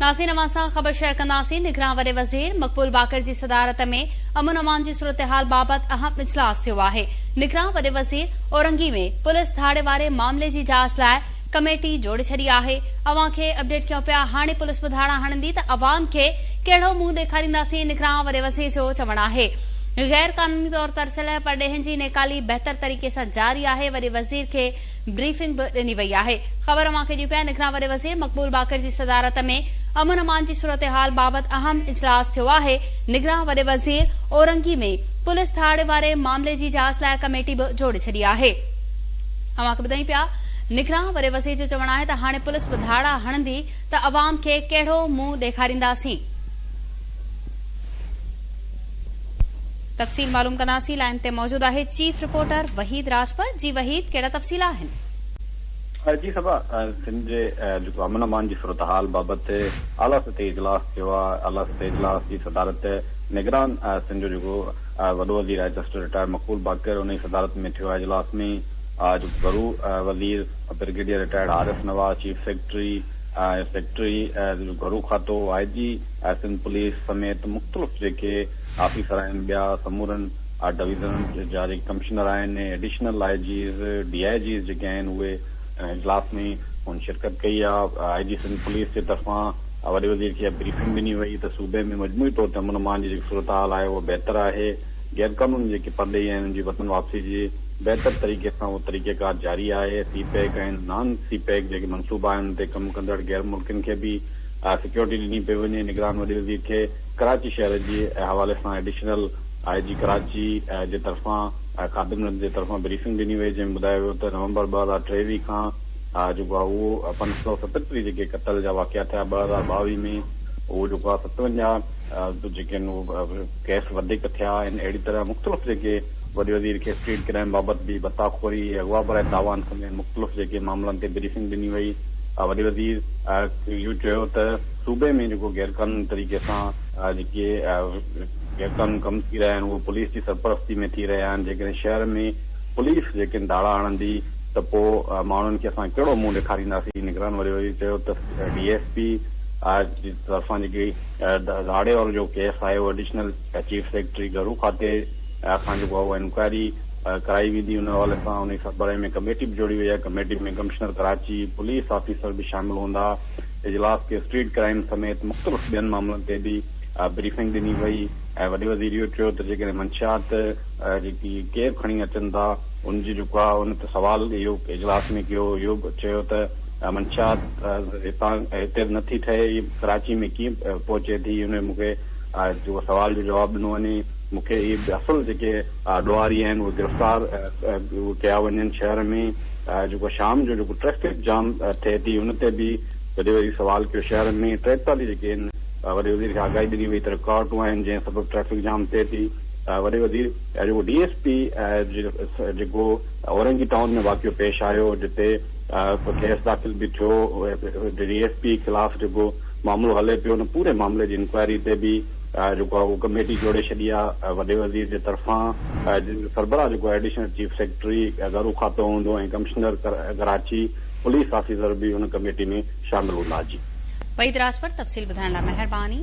ناظرين اوهان سان خبر شيئر ڪنداسين نگران وڏي وزير مقبول باقر جي صدارت ۾ امن امان جي صورتحال بابت اهم اجلاس ٿيو آهي نگران وڏي وزير اورنگي ۾ پوليس ڌاڙي واري معاملي جي جاچ لاء ڪميٽي جوڙي ڇڏي آهي اوهان کي اپڊيٽ ڪيون پيا هاڻي پوليس به ڌاڙا هڻندي ته عوام کي ڪهڙو منهن ڏيکارينداسين نگران وڏي وزير جو چوڻ آهي غير قانوني طور ترسيل پرڏيهين جي نيڪالي بهتر طريقي سان جاري آهي وڏي وزير کي بريفنگ به ڏني وئي آهي. خبر اوهان کي ڏيون پيا نگران وڏي وزير مقبول باقر جي صدارت ۾ امن امان جي صورتحال بابت اهم اجلاس ٿيو آهي. نگران وڏي وزير اورنگي ۾ پوليس ڌاڙي واري معاملي جي جاچ لاء ڪميٽي به جوڙي ڇڏي آهي. اوهان کي ٻڌايون پيا نگران وڏي وزير جو چوڻ آهي ته هاڻي پوليس به ڌاڙا هڻندي ته عوام کي ڪهڙو منهن ڏيکارينداسين. تفصيل معلوم ڪنداسين لائين تي موجود آهي چيف رپورٽر وحيد راڄپر جي وحيد ڪهڙا تفصيل آهن. جي صبا سنڌ جي جيڪو امن امان جي صورتحال بابت اعليٰ سطحي اجلاس ٿيو آهي اعليٰ سطحي اجلاس جي صدارت نگران سنڌ جو جيڪو وڏو وزير آهي جسٽس رٽائرڊ مقبول باقر ان جي صدارت ۾ ٿيو آهي اجلاس ۾ جيڪو گهرو وزير brigadier retired Arif Nawaz chief secretary secretary گهرو کاتو آء جي سنڌ پوليس سميت مختلف جيڪي آفيسر آهن ٻيا سمورن ڊويزنن جا جيڪي ڪمشنر آهن additional I Gs D I Gs جيڪي آهن اهي اجلاس ۾ هن شرڪت ڪئي آهي آء جي سنڌ پوليس جي طرفان وڏي وزير کي اها بريفنگ ڏني وئي ته صوبي ۾ مجموعي طور تي امن امان جي جيڪي صورتحال آهي اها بهتر آهي غير قانوني جيڪي پرڏيهي آهن انهن جي وطن واپسي جي بهتر طريقي سان اهو طريقيڪار جاري آهي سي پيڪ ۽ نان سي پيڪ جيڪي منصوبا آهن ان تي ڪم ڪندڙ غير ملڪين کي به سيڪيورٽي ڏني پئي وڃي نگران وڏي وزير کي ڪراچي شهر جي حوالي سان ايڊيشنل I جي ڪراچي جي طرفان خادم رند جي طرفان بريفنگ ڏني وئي جنهن ۾ ٻڌايو ويو ته نومبر 2023 کان جيڪو آهي اهو 537 جيڪي قتل جا واقعا ٿيا 2022 ۾ اهو جيڪو آهي 57 جيڪي آهن اهو ڪيس وڌيڪ ٿيا آهن اهڙي طرح مختلف جيڪي وڏي وزير کي اسٽريٽ ڪرائم بابت به ڀتا خوري ۽ اغوا برائي تاوان سميت مختلف جيڪي معاملن تي بريفنگ ڏني وئي. وڏي وزير اهو چيو ته صوبي ۾ جيڪو غيرقانوني طريقي سان جيڪي غيرقانوني ڪم ٿي رهيا آهن اهي پوليس جي سرپرستي ۾ ٿي رهيا آهن جيڪڏهن شهر ۾ پوليس جيڪڏهن ڌاڙا هڻندي ته پوء ماڻهن کي اسان ڪهڙو منهن ڏيکارينداسين نگران وڏي وزير چيو ته ڊي ايس پي جي طرفان جيڪي ڌاڙي وارو جو ڪيس آهي اهو ايڊيشنل چيف سيڪريٽري گهرو کاتي کان جيڪو آهي اها انڪوائري ڪرائي ويندي ان حوالي سان ان جي سربراهي ۾ ڪميٽي به جوڙي وئي آهي committee ۾ commissioner Karachi police officer به شامل هوندا اجلاس کي اسٽريٽ ڪرائيم سميت مختلف ٻين معاملن تي به بريفنگ ڏني وئي ۽ وڏي وزير اهو چيو ته جيڪڏهن منشيات جيڪي ڪير کڻي اچن ٿا ان جي جيڪو آهي ان تي سوال اهو اجلاس ۾ ڪيو اهو به چيو ته منشيات هتان هتي نه ٿي ٺهي هي ڪراچي ۾ ڪيئن پهچي ٿي ان مون کي جيڪو سوال جو جواب ڏنو وڃي مون کي اهي اصل جيڪي ڏوهاري آهن اهي گرفتار ڪيا وڃن شهر ۾ جيڪو شام جو جيڪو ٽريفڪ جام ٿئي ٿي ان تي به وڏي وزير سوال ڪيو شهر ۾ 43 جيڪي آهن وڏي وزير کي آگاهي ڏني وئي ته رڪاوٽون آهن جنهن سبب ٽريفڪ جام ٿئي ٿي وڏي وزير جيڪو ڊي ايس پي جيڪو اورنگي ٽائون ۾ واقعو پيش آيو جتي ڪيس داخل به ٿيو ڊي ايس پي خلاف جيڪو معاملو هلي پيو ان پوري معاملي جي انڪوائري تي به جيڪو آهي اهو ڪميٽي جوڙي ڇڏي آهي وڏي وزير جي طرفان جنهن جو سربراهه جيڪو آهي ايڊيشنل چيف سيڪريٽري گهرو کاتو هوندو ۽ ڪمشنر ڪراچي پوليس آفيسر به ان ڪميٽي ۾ شامل هوندا جي. وحيد راڄپر تفصيل ٻڌائڻ لاء مهرباني.